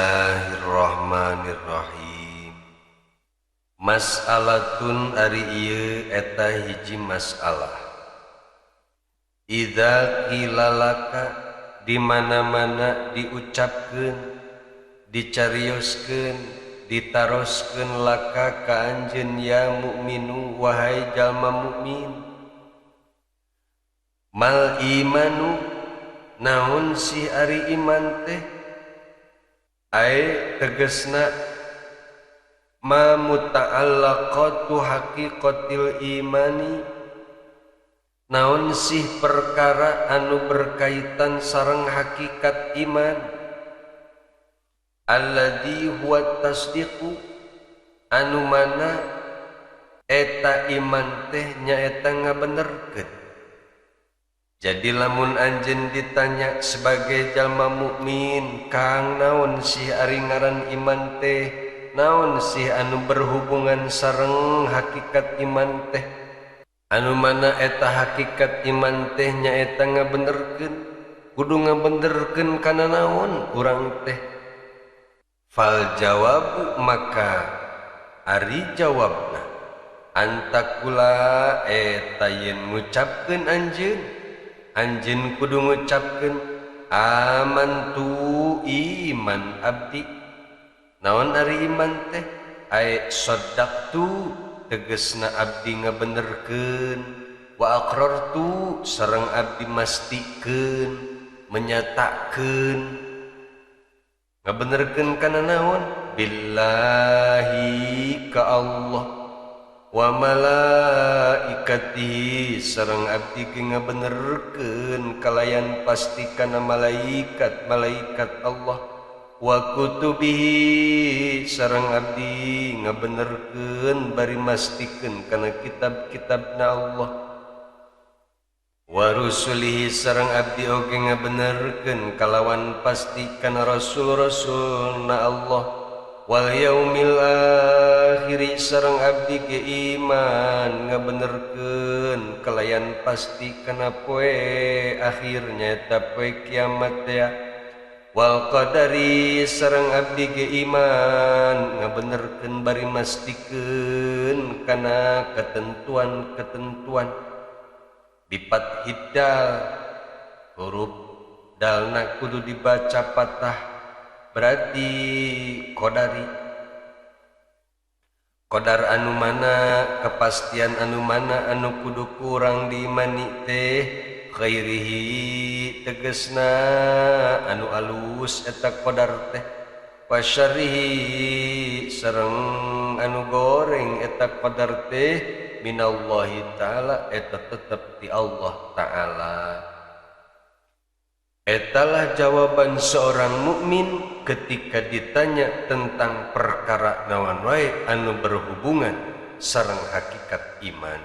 Bismillahirrahmanirrahim. Mas'alatun ari ieu eta hiji masalah. Idza qila laka di mana-mana diucapkeun, dicarioskeun, ditaroskeun laka ka anjeun ya mukminu wahai jalma mukmin. Mal imanu naon sih ari iman teh? Ae tegesna ma muta'allaqatu haqiqatil imani, naon sih perkara anu berkaitan sareng hakikat iman, alladzi huwa tasdiqu anu mana eta iman teh nyaeta ngabenerkeun. Jadi lamun anjeun ditanya sebagai jalma mukmin, kang naon sih ari ngaran iman teh, naon sih anu berhubungan sareng hakikat iman teh, anu mana eta hakikat iman teh nyaeta ngabenerkeun, kudu ngabenerkeun kana naon urang teh. Fal jawabu maka ari jawabna antakula eta yen ngucapkeun anjeun, anjeun kudu ngucapkeun amantu iman abdi. Naon ari iman teh? Ae saddaqtu tegesna abdi ngabenerkeun, wa aqrartu sareng abdi mastikeun, menyatakeun. Ngabenerkeun kana naon? Billahi ka Allah wa malaikatihi sareng abdi ge ngabenerkeun kalayan pasti kana malaikat-malaikat Allah, wa kutubihi sareng abdi ngabenerkeun bari mastikeun kana kitab-kitabna Allah, wa rusulihi sareng abdi oge ngabenerkeun kalawan pasti kana rasul-rasulna Allah, wal yaumil akhir sareng abdi ge iman ngabenerkeun kalayan pasti kana poe akhir nyaeta poe kiamat ya, wal qadari sareng abdi ge iman ngabenerkeun bari mastikeun kana ketentuan-ketentuan. Bipat hiddal huruf dalna kudu dibaca patah berarti qadari. Qadar anu mana, kepastian anu mana anu kudu kurang diimani teh, khairihi tegesna anu alus eta qadar teh, wa syarrihi sareng anu goreng eta qadar teh, minallahi ta'ala eta tetep di Allah ta'ala. Etalah jawaban seorang mukmin ketika ditanya tentang perkara naon wae anu berhubungan sareng hakikat iman.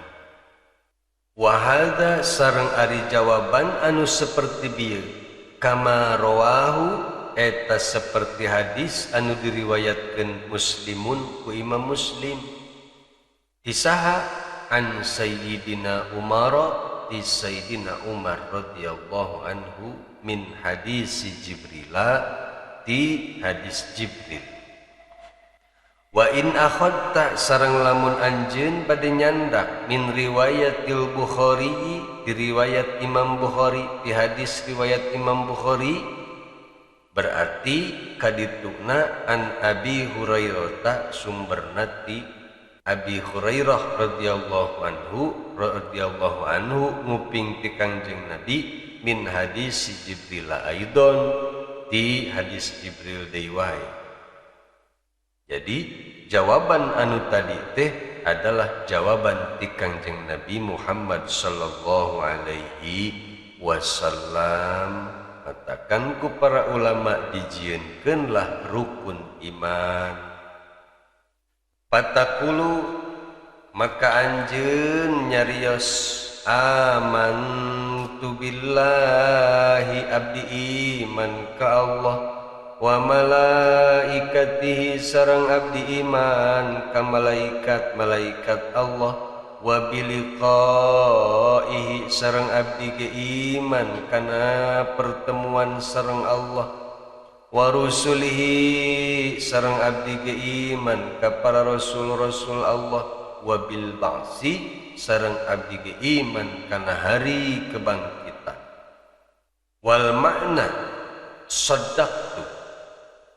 Wa hadza sareng ari jawaban anu seperti bieu kama rawahu eta seperti hadis anu diriwayatkeun Muslimun ku Imam Muslim. Tisaha an Sayyidina Umar di Sayyidina Umar radhiyallahu anhu min hadis Jibrila di hadis Jibril. Wa in akhadta sareng lamun anjeun bade nyandak min riwayatil Bukhari di riwayat Imam Bukhari di hadis riwayat Imam Bukhari berarti kadituna an Abi Hurairah sumberna ti Abi Hurairah radhiyallahu anhu nguping ti Kangjeng Nabi min hadis Jibril aidon di hadis Jibril deui wae. Jadi jawaban anu tadi teh adalah jawaban ti Kangjeng Nabi Muhammad sallallahu alaihi wasallam. Katakan ku para ulama dijieunkeunlah rukun iman. Patakulu maka anjeun nyarios amantu billahi abdi iman ka Allah wa malaikatihi sareng abdi iman ka malaikat-malaikat Allah, wa biliqaihi sareng abdi ge iman kana pertemuan sareng Allah, Wa rusulihi sareng abdi ge iman ka para rasul-rasul Allah. Wa bil ba'si sareng abdi ge iman kana hari kebangkitan. Wal makna saddaqtu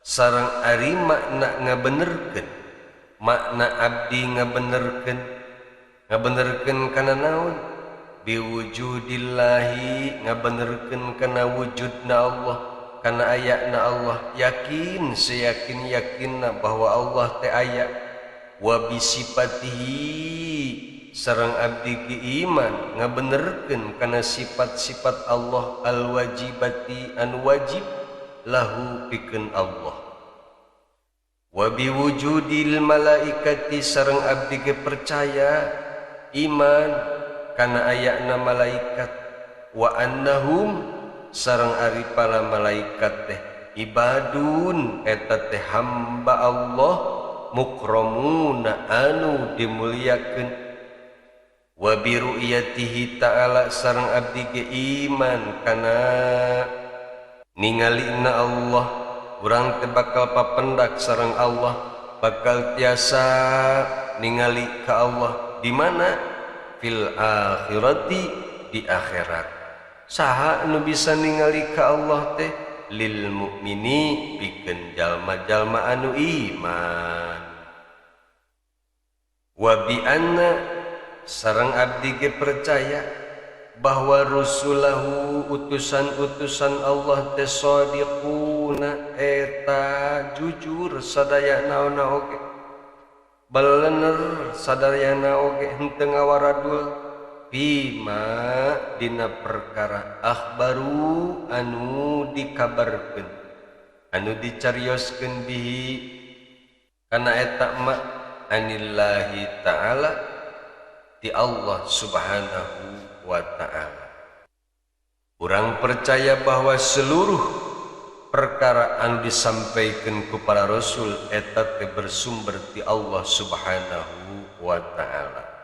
sareng ari makna ngabenerkeun, makna abdi ngabenerkeun, ngabenerkeun kana naon? Biwujudillahi, ngabenerkeun kana wujudna Allah, kana ayana Allah, yakin seyakin-yakinna bahwa Allah teh aya. Wa bisifatihi sareng abdi ge iman ngabenerkeun kana sifat-sifat Allah alwajibati anu wajib lahu pikeun Allah. Wa biwujudil malaikati sareng abdi ge percaya iman kana ayana malaikat. Wa annahum sareng ari para malaikat teh ibadun eta teh hamba Allah mukramuna anu dimuliakeun. Wa bi ru'yatihi ta'ala sareng abdi ge iman kana ningalina Allah, urang teh bakal papendak sareng Allah, bakal tiasa ningali ka Allah di mana? Fil akhirati, di akhirat. Saha nu bisa ningali ka Allah teh? Lil mukmini, pikeun jalma-jalma anu iman. Wa bi anna sareng abdi ge percaya bahwa rusulahu utusan-utusan Allah teh shadiquna eta jujur sadayana oge, belener sadayana oge, henteu ngawaradul bima dina perkara akhbaru anu dikabarkeun, anu dicarioskeun bihi kana eta ma anillahi ta'ala di Allah subhanahu wa ta'ala. Urang percaya bahwa seluruh perkara anu disampaikan ku para rasul eta teh bersumber ti Allah subhanahu wa ta'ala.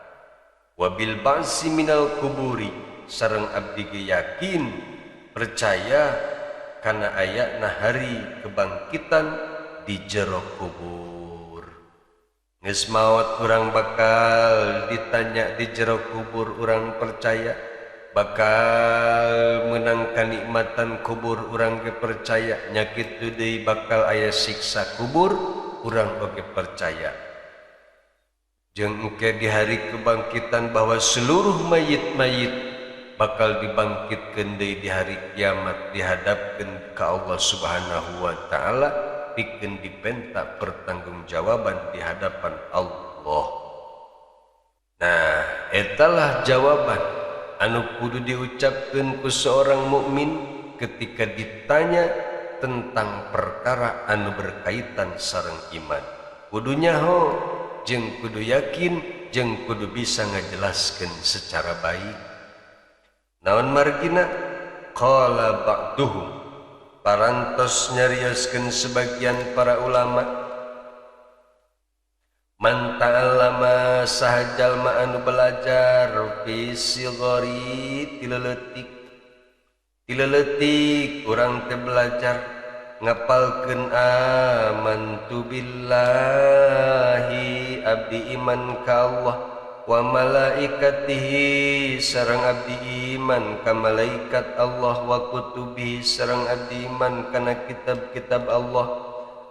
Wabil ba'si minal kuburi sareng abdi ge yakin percaya kana ayana hari kebangkitan di jero kubur. Geus maot urang bakal ditanya di jero kubur, urang percaya bakal menang kanikmatan kubur, urang ge percaya nya kitu deui bakal aya siksa kubur, urang oge percaya. Jeung engke di hari kebangkitan bahwa seluruh mayit-mayit bakal dibangkitkeun deui di hari kiamat, dihadapkeun ka Allah subhanahu wa ta'ala, pikeun dipenta pertanggungjawaban di hadapan Allah. Nah, etalah jawaban anu kudu diucapkeun ku seorang mukmin ketika ditanya tentang perkara anu berkaitan sareng iman. Kudu nyaho, jeung kudu yakin, jeung kudu bisa ngajelaskeun secara baik. Naon margina? Qala ba'duhum, parantos nyarioskeun sebagian para ulama, man ta'allama saha jalma anu belajar fi sigari tileuletik, tileuletik urang teh belajar ngapalkeun amantu billahi abdi iman ka Allah, wa malaikatihi sareng abdi iman ka malaikat Allah, wa kutubihi sareng abdi iman kana kitab-kitab Allah,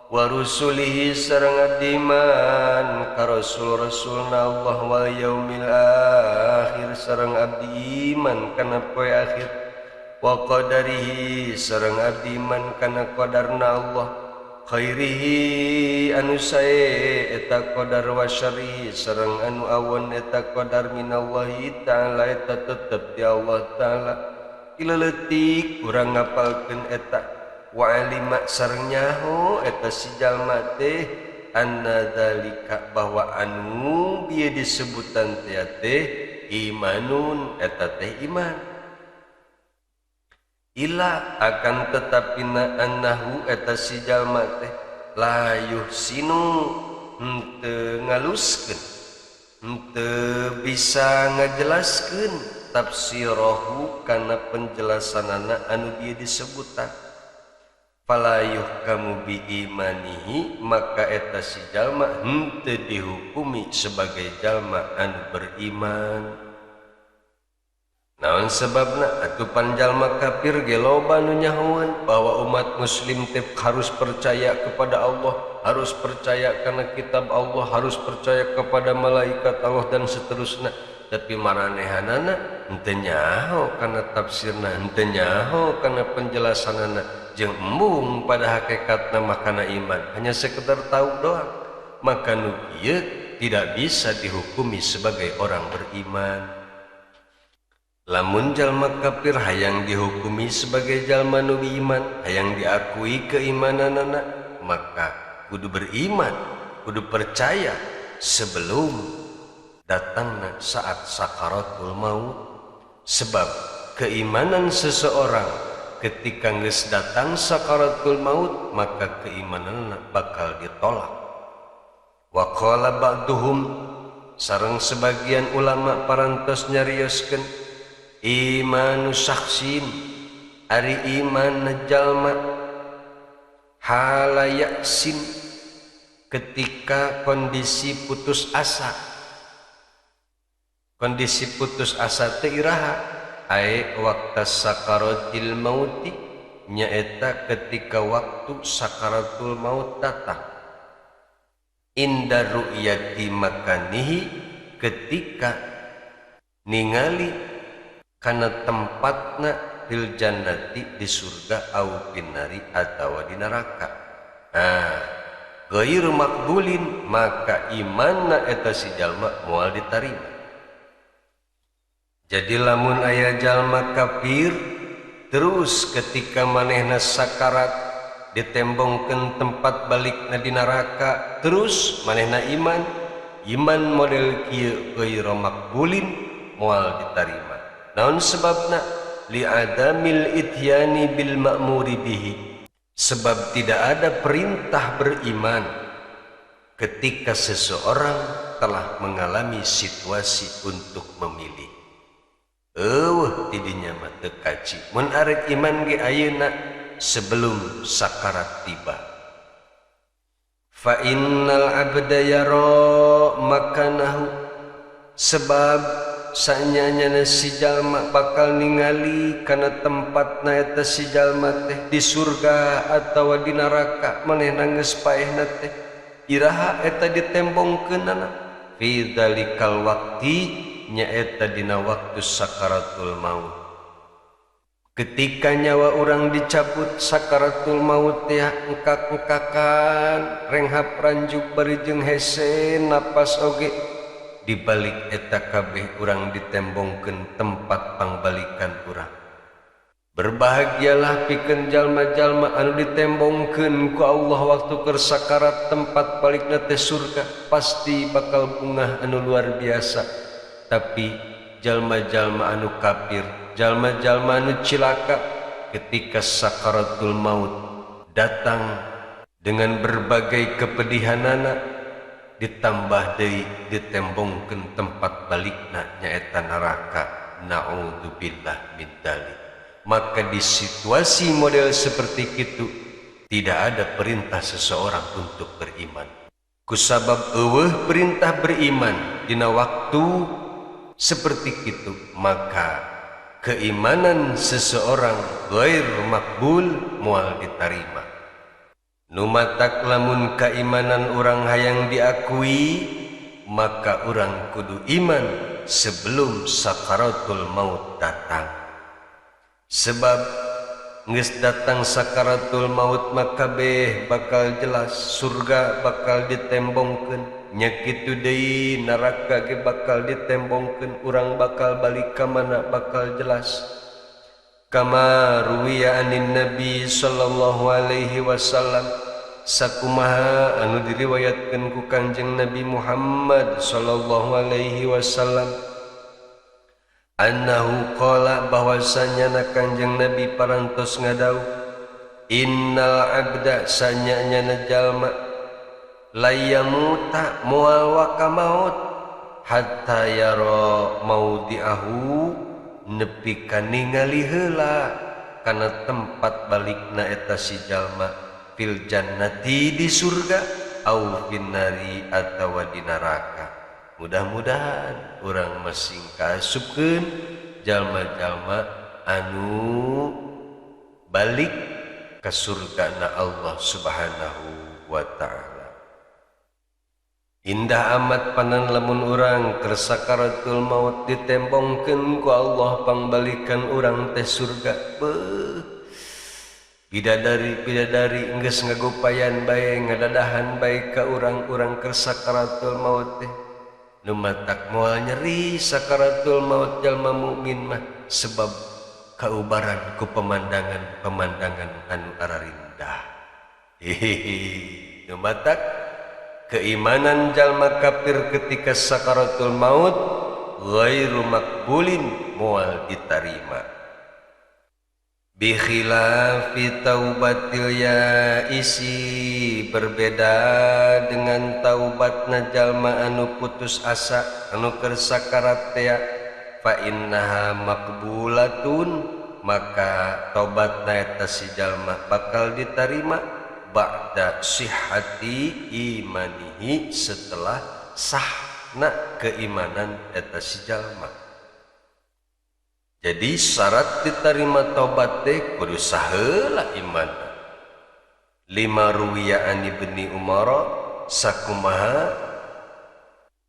wa rusulihi sareng abdi iman ka rasul-rasulna Allah, wal yaumil akhir sareng abdi iman kana poe akhir, wa qadarihi sareng abdi iman kana qadarna Allah, khairihi anu sae eta qadar, wa syarrihi sareng anu awon eta qadar, minallahi ta'ala eta tetep di Allah ta'ala. Ileuletik urang ngapalkeun eta, wa alima sareng nyaho eta si jalma teh anna dzalika bahwa anu bieu disebutan teh teh imanun eta teh iman. Ila akan tetapi na annahu eta si jalma teh layuh sinu henteu ngaluskeun, henteu bisa ngajelaskeun tafsirahu kana penjelasanana anu bieu disebutan. Fala yuhkamu bi imanihi, maka eta si jalma henteu dihukumi sebagai jalma anu beriman. Naon sebabna? Atuh pan jalma kafir ge loba nu nyahoeun bahwa umat muslim teh harus percaya kepada Allah, harus percaya kana kitab Allah, harus percaya kepada malaikat Allah dan seterusnya. Tapi maranehanana henteu nyaho kana tafsirna, henteu nyaho kana penjelasanana, jeung embung pada hakikatna makana iman, hanya sekedar tahu doang. Maka nu ieu tidak bisa dihukumi sebagai orang beriman. Lamun jalma kafir hayang dihukumi sebagai jalma nu iman, hayang diakui keimananana, maka kudu beriman, kudu percaya sebelum datangna saat sakaratul maut. Sebab keimanan seseorang ketika geus datang sakaratul maut, maka keimananna bakal ditolak. Wa qala ba'duhum, sareng sebagian ulama parantos nyarioskeun, imanu syakhsin, ari iman jalma hala yaksin, ketika kondisi putus asa. Kondisi putus asa teh iraha? Ae waktu sakaratil mauti, nyaeta ketika waktu sakaratul maut datang. Inda ru'yati makanihi, ketika ningali kana tempatna fil jannati, di surga, au finari atawa di neraka. Nah, ghairu makbulin, maka imanna eta si jalma moal ditarima. Jadi lamun aya jalma kafir terus ketika manehna sakarat ditembongkeun tempat balikna di neraka, terus manehna iman, iman model kieu ghairu makbulin, moal ditarima. Naon sebabna? Li'adamil ityani bil ma'muri bihi, sebab tidak ada perintah beriman ketika seseorang telah mengalami situasi untuk memilih. Eueuh tidinya mah teu kaci. Mun arek iman ge ayeuna sebelum sakarat tiba. Fa innal abda yara makanahu, sebab sanyanya si jalma bakal ningali kana tempatna eta si jalma teh di surga atawa di neraka, manehna geus paehna teh iraha eta ditembongkeunana fi dzalikal waqti, nyaeta dina waktu sakaratul maut. Ketika nyawa orang dicabut sakaratul maut teh engkak-engkakan, renghap ranjuk bari jeung hese napas oge, dibalik eta kabeh urang ditembongkeun tempat pangbalikan urang. Berbahagialah pikeun jalma-jalma anu ditembongkeun ku Allah waktu keur sakarat tempat balikna teh surga, pasti bakal bungah anu luar biasa. Tapi jalma-jalma anu kafir, jalma-jalma anu cilaka, ketika sakaratul maut datang dengan berbagai kepedihanana, ditambah deui ditembongkeun tempat balikna nyaeta neraka. Na'udzubillah min dzalik. Maka di situasi model seperti itu tidak ada perintah seseorang untuk beriman. Kusabab eueuh perintah beriman dina waktu seperti itu, maka keimanan seseorang ghair makbul, moal ditarima. Nu matak lamun keimanan orang hayang diakui, maka orang kudu iman sebelum sakaratul maut datang. Sebab geus datang sakaratul maut maka beh bakal jelas surga bakal ditembongkeun, nya kitu deui neraka ge bakal ditembongkeun, urang bakal balik ka mana bakal jelas. Kama ruwiya anin Nabi sallallahu alaihi wasallam, sakumaha anu diriwayatkeun ku Kanjeng Nabi Muhammad sallallahu alaihi wasallam, annahu qala, bahwasanya na Kanjeng Nabi parantos ngadau, innal abda, sanyanya na jalma, layamuta, moal waka maut, hatta yara maudi'ahu, nepi ka ningali heula kana tempat balikna eta si jalma fil jannati di surga au finnari atawa di neraka. Mudah-mudahan urang masing kaasupkeun jalma-jalma anu balik ka surgana Allah Subhanahu wa ta'ala. Indah amat panan lamun urang keur sakaratul maut ditembongkeun ku Allah pangbalikan urang teh surga. Beuh. Bidadari bidadari geus ngagopayan bae ngadadahan bae ka urang-urang keur sakaratul maut teh. Nu matak moal nyeri sakaratul maut jalma mukmin mah sebab kaubaran ku pemandangan-pemandangan anu ararindah. Hehehe. Nu matak keimanan jalma kafir ketika sakaratul maut ghairu makbulin moal ditarima. Bi khilafi taubatil yaisi, berbeda dengan taubatna jalma anu putus asa anu keur sakarat teh, fa innaha maqbulatun, maka taubatna eta si jalma bakal ditarima ba'da sihhati imanihi, setelah sahna keimanan eta si jalma. Jadi syarat diterima taubat teh kudu saheula imanna. Lima ruwiya an Ibni Umar sakumaha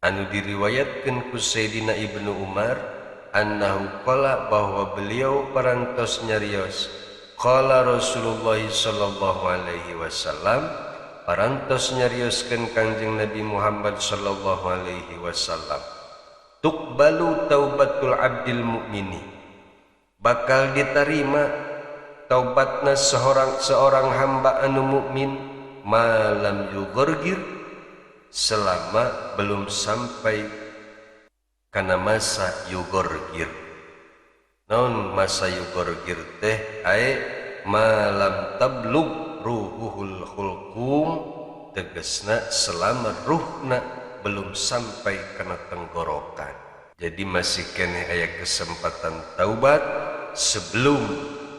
anu diriwayatkeun ku Sayyidina Ibnu Umar annahu qala, bahwa beliau parantos nyarios, qala Rasulullah sallallahu alaihi wasallam, parantos nyarioskeun Kangjeng Nabi Muhammad sallallahu alaihi wasallam, tuqbalu taubatul abdil mu'mini, bakal diterima taubatna seorang hamba anu mukmin malam yugorgir, selama belum sampai kana masa yugorgir. Naon masa yugorgir teh? Ae malam tablug ruhuhul hulqum, tegesna selama ruhna belum sampai kana tenggorokan. Jadi masih keneh aya kesempatan taubat sebelum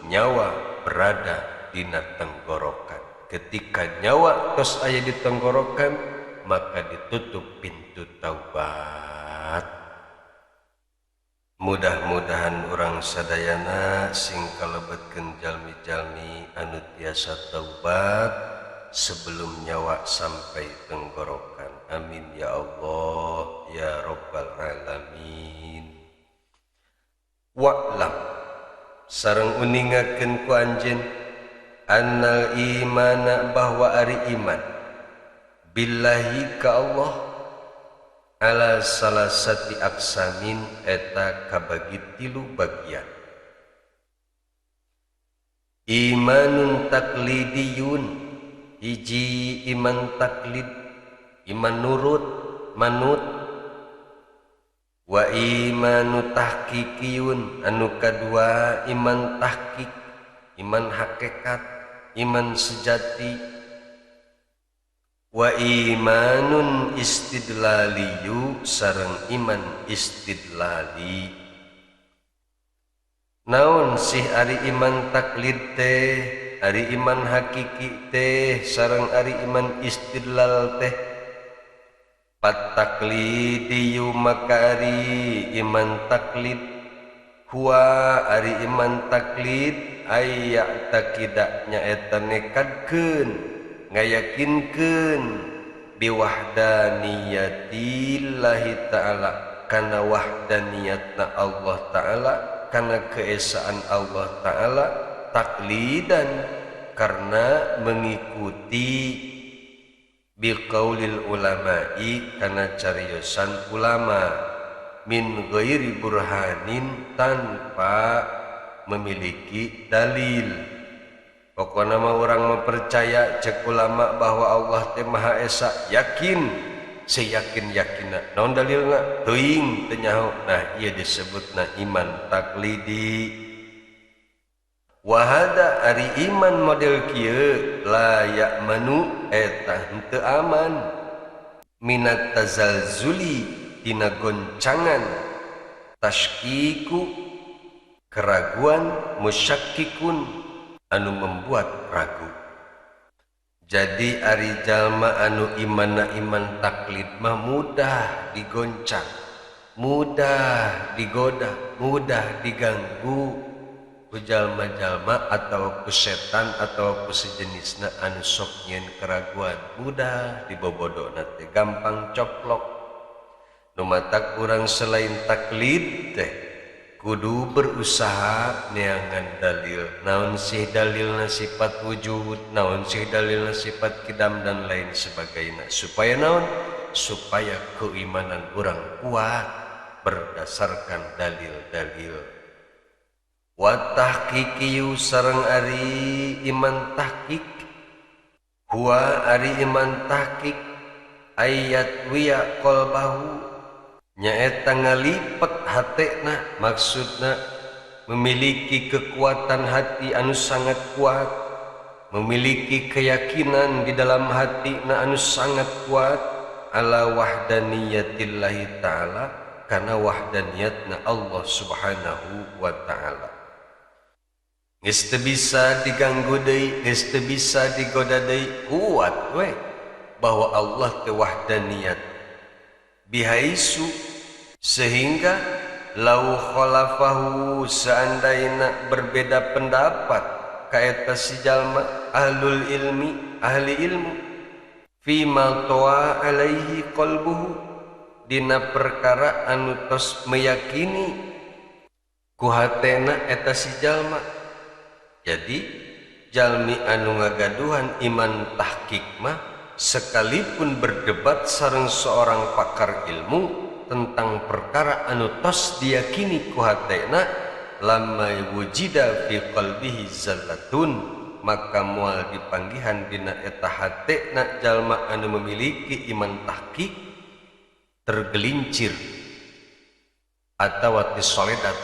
nyawa berada dina tenggorokan. Ketika nyawa tos aya di tenggorokan, maka ditutup pintu taubat. Mudah-mudahan urang sadayana sing kalebetkeun jalmi-jalmi anu tiasa taubat sebelum nyawa sampai tenggorokan. Amin ya Allah ya Rabbal alamin. Wa'lam, sareng uningakeun ku anjeun, annal imana, bahwa ari iman, billahi ka Allah, ala salasati aqsamin, eta kabagi tilu bagian. Imanun taklidiyun, hiji iman taklid, iman nurut manut. Wa imanu tahqiqiyun, anu kadua iman tahqiq, iman hakikat, iman sejati. Wa imanun istidlaliyu, sareng iman istidlali. Naon sih ari iman taklid teh, ari iman hakiki teh, sareng ari iman istidlal teh? Pat taklidiyu, maka ari iman taklid, huwa ari iman taklid, aya takida, nyaeta nekadkeun ngayakinkeun, biwahdaniyatillahi ta'ala, kana wahdaniyatna Allah ta'ala, kana keesaan Allah ta'ala, taklidan, karena mengikuti, biqaulil ulama'i, kana cariosan ulama, min ghairi burhanin, tanpa memiliki dalil. Pokoknya mah orang mempercaya cek ulama bahwa Allah teh Maha Esa, yakin seyakin yakinna. Naon dalilna? Teuing, teu nyaho. Nah, ieu disebutna iman taklidi. Wahada ari iman model kieu, la ya'manu, eta henteu aman, minat tazalzuli, tina goncangan, tashkiku, Keraguan musyakkikun anu membuat ragu. Jadi ari jalma anu imanna iman taklid mah mudah digoncang, mudah digoda, mudah diganggu ku jalma-jalma atau ku setan atau ku sejenisna anu sok nyieun keraguan, mudah dibobodona teh, gampang coplok. Nu matak urang selain taklid teh kudu berusaha neangan dalil, naon sih dalilna sifat wujud, naon sih dalilna sifat kidam dan lain sebagainya, supaya naon, supaya keimanan urang kuat berdasarkan dalil-dalil. Wa tahqiqiyu sareng ari iman tahqiq, huwa ari iman tahqiq ayat wiya qalbahu nyaeta ngalipet hatena, maksudna memiliki kekuatan hati anu sangat kuat, memiliki keyakinan di dalam hati na anu sangat kuat ala wahdaniyatillahi ta'ala, kana wahdaniyatna Allah subhanahu wa ta'ala. Geus teu bisa diganggu deui, geus teu bisa digoda deui, kuat we bahwa Allah teh wahdaniyat. Bihaisu sehingga lau khalafahu seandainya berbeda pendapat ka eta si jalma ahlul ilmi, ahli ilmu, fima toa alaihi qalbuhu dina perkara anu tos meyakini ku hatena eta si jalma. Jadi jalmi anu ngagaduhan iman tahqiq mah sekalipun berdebat sareng seorang pakar ilmu tentang perkara anu tos diyakini ku hatena, lamma wujida fi qalbihi zallatun, maka moal dipanggihan dina eta hatena jalma anu memiliki iman tahqiq tergelincir atawa tisoledat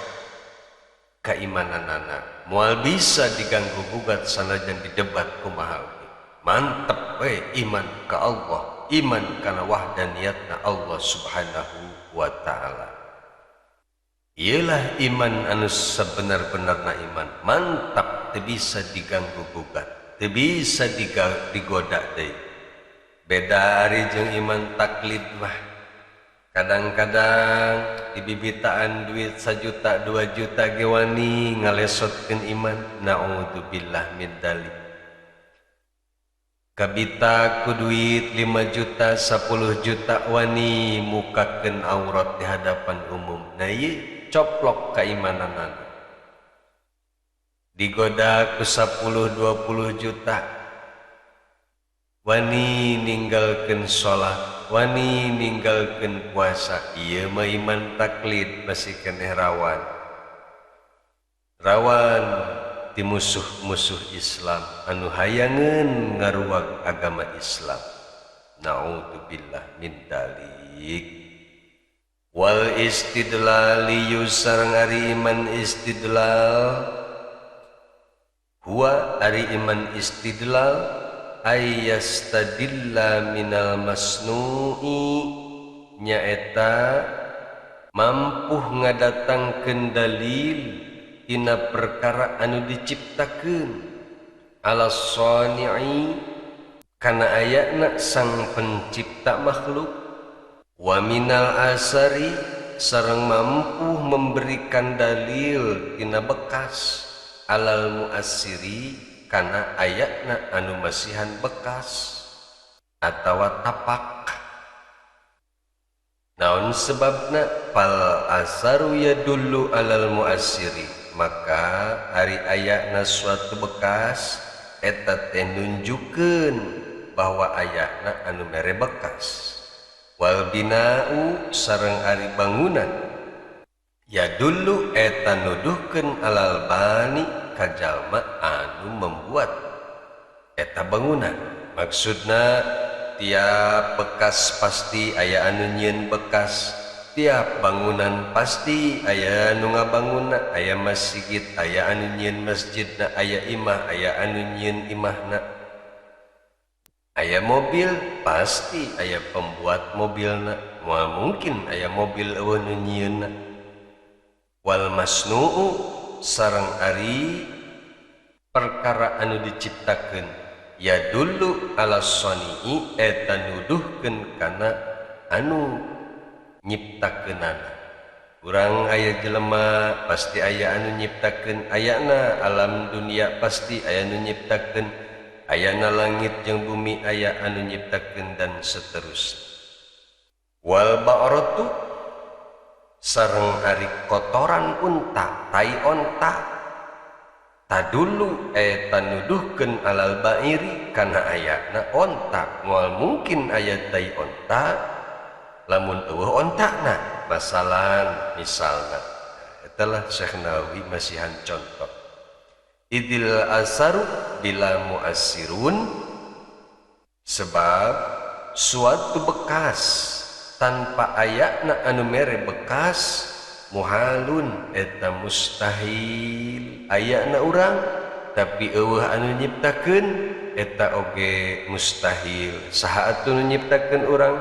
keimananana, moal bisa diganggu gugat sanajan didebat kumaha. Mantep we iman ka Allah, iman kana wahdaniyatna Allah subhanahu wa ta'ala. Iyalah iman anu sebenar-benarna iman, mantap, teu bisa diganggu gugat, teu bisa digoda deui. Beda ari jeung iman taklid mah, kadang-kadang dibibitaan duit 1 juta 2 juta ge wani ngalesotkeun iman, naudzubillah min dzalik. Kabita ku duit 5 juta 10 juta wani mukakeun aurat di hadapan umum. Nah ieu coplok keimananana. Digoda ku 10-20 juta wani ninggalkeun salat, wani ninggalkeun puasa. Ieu mah iman taklid masih keneh rawan. Rawan di musuh-musuh Islam anu hayangeun ngaruwag agama Islam. Naudzubillah min dzalik. Wal istidlali sareng ari iman istidlal, huwa ari iman istidlal ayyastadilla minal masnu'i nyaeta mampu ngadatangkeun dalil tina perkara anu diciptakeun ala shani'i kana ayana sang pencipta makhluk, wa minal asari sareng mampu memberikan dalil tina bekas alal muassiri kana ayana anu masihan bekas atawa tapak. Naon sebabna? Fal asaru yadullu alal muassiri, maka ari ayana suatu bekas eta teh nunjukeun bahwa ayana anu mere bekas. Wal bina'u sareng ari bangunan yadullu eta nuduhkeun alal bani ka jalma anu membuat eta bangunan. Maksudna tiap bekas pasti aya anu nyieun bekas, tiap bangunan pasti aya anu ngabangunna, aya masjid aya anu nyieun masjidna, aya imah aya anu nyieun imahna, aya mobil pasti aya pembuat mobilna, moal mungkin aya mobil eueuh nu nyieunna. Wal masnuu sareng ari perkara anu diciptakeun ya dulu ala soni'i eta nuduhkeun kana anu nyiptakeunana. Urang aya jelema pasti aya anu nyiptakeun, ayana alam dunia pasti aya anu nyiptakeun, ayana langit jeung bumi aya anu nyiptakeun dan seterusnya. Wal ba'ratu sareng ari kotoran unta, tai onta tadulu eta nuduhkeun alal ba'iri kana ayana onta. Moal mungkin aya tai onta lamun eueuh ontana. Masalan misalna etalah Syekh Nawawi masihan contoh idil asaru bila muasirun, sebab suatu bekas tanpa ayatna anu mere bekas muhalun eta mustahil. Ayatna urang tapi eueuh anu nyiptakeun eta oge mustahil. Saha atuh nu nyiptakeun urang?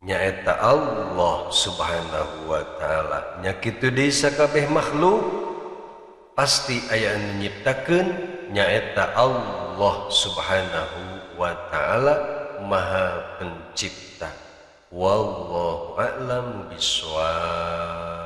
Nyaeta Allah Subhanahu wa taala. Nya kitu deui sakabeh makhluk pasti aya anu nyiptakeun, nyaeta Allah Subhanahu wa taala Maha Pencipta. Wallahu a'lam bishawab.